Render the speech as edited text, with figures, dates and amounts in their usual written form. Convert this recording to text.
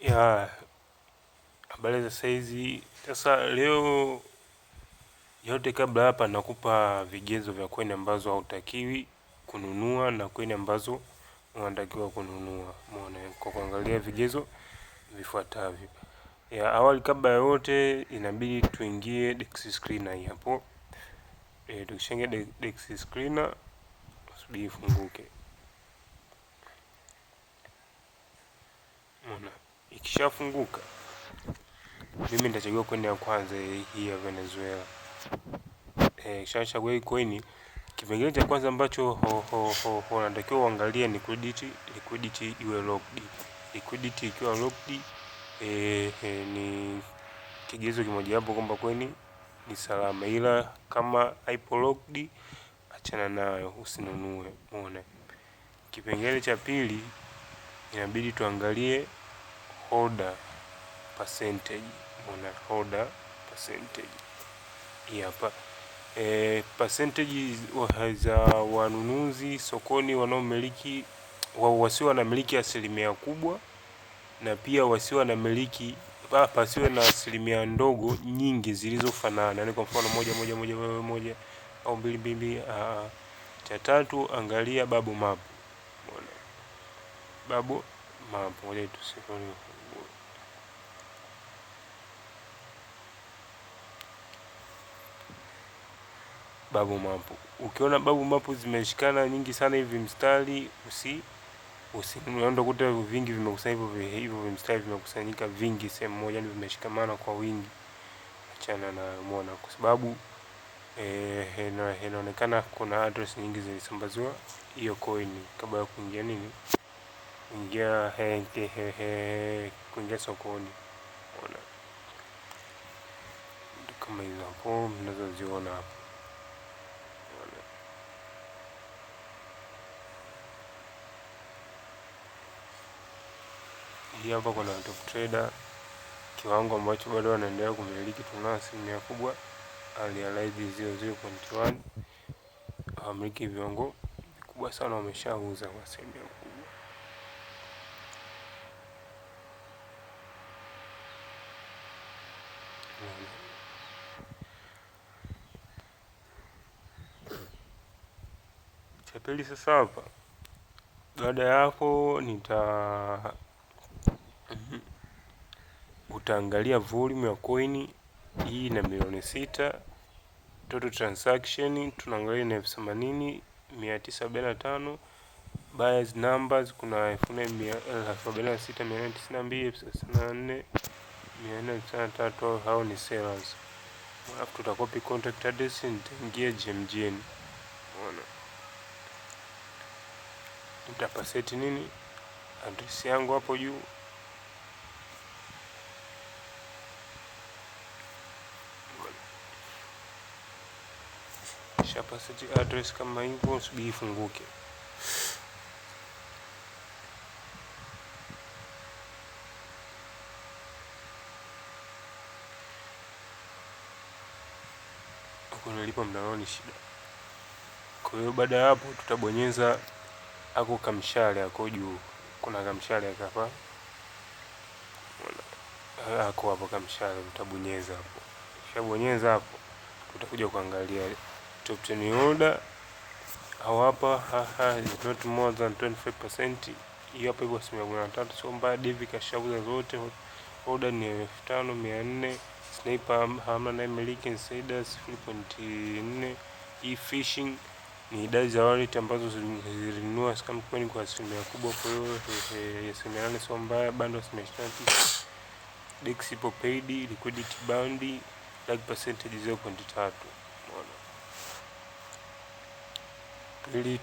Ya habari za saizi. Sasa leo yote, kabla hapa nakupa vigezo vya coin ambazo hautakiwi kununua na coin ambazo unatakiwa kununua. Umeona, kwa kuangalia vigezo vifuatavyo. Ya awali, kabla ya yote, inabidi tuingie DEX Screener hii hapo. Tukishaingia DEX Screener, subiri ifunguke. Umeona, ikishafunguka mimi nitachagua coin ya kwanza hii ya Venezuela. Kishachagua hii coin, kipengele cha kwanza ambacho ho ho ho ho natakiwa uangalie ni liquidity, liquidity iwe locked. Liquidity ikiwa locked ni kigezo kimojawapo kwamba coin ni salama, ila kama haipo locked, achana nayo, usinunue. Umeona. Kipengele cha pili inabidi tuangalie holder percentage. Umeona, holder percentage hii hapa percentage za wanunuzi sokoni wanaomiliki wasio wanamiliki asilimia kubwa na pia wasio wanamiliki, pasiwe na asilimia ndogo nyingi zilizofanana, yaani kwa mfano moja moja moja moja moja au mbili mbili mbili. Cha tatu angalia bubble map. Umeona, bubble map, ngoja tusione. Bubble map. Ukiona bubble map zimeshikana nyingi sana hivi mstari, usi unaenda kuta vingi vimekusanyika hivyo hivyo, vimstari vimekusanyika vingi sehemu moja, yani vimeshikamana kwa wingi, achana na. Umeona, kwa sababu inaonekana kuna address nyingi zilisambaziwa hiyo coin kabla ya kuingia nini, kuingia he, he, he, kuingia sokoni. Umeona, kama hizo hapo mnazoziona hapo. Umeona. Hii hapa kuna top trader, kiwango ambacho bado wanaendelea kumiliki, tuna asilimia kubwa unrealized 0.1, hawamiliki viwango vikubwa sana, wameshauza kwa asilimia kubwa. Umeona. Cha pili sasa hapa, baada ya hapo nita utaangalia volume ya coin hii na milioni 6, total transaction tunaangalia ni 80,945, buyers numbers kuna 4,046,892, 34,493, hao ni sellers. Alafu tutakopi contract address, nitaingia GMGN. Umeona, nitapaseti nini address yangu hapo juu. Shapaseti address kama hivyo, subiri ifunguke. Huko nilipo mtandaoni shida. Kwa hiyo baada ya hapo tutabonyeza ako kamshale ako juu, kuna kamshale hapa ako hapo kamshale, utabonyeza hapo. Ukishabonyeza hapo, tutakuja kuangalia top 10 holder au hapa haha is not more than 25%. Hiyo hapo iko asilimia 13, sio mbaya. Devi kashauza zote, holder ni 5,400. Sniper hamna anayemiliki, insider 0.4. Hii fishing ni idadi za wallet ambazo zilinunua scam coin kwa asilimia kubwa, kwa hiyo asilimia 8 sio mbaya. Bando asilimia 29. DEX ipo paid, liquidity bound, lag percentage 0.3. Umeona. Ili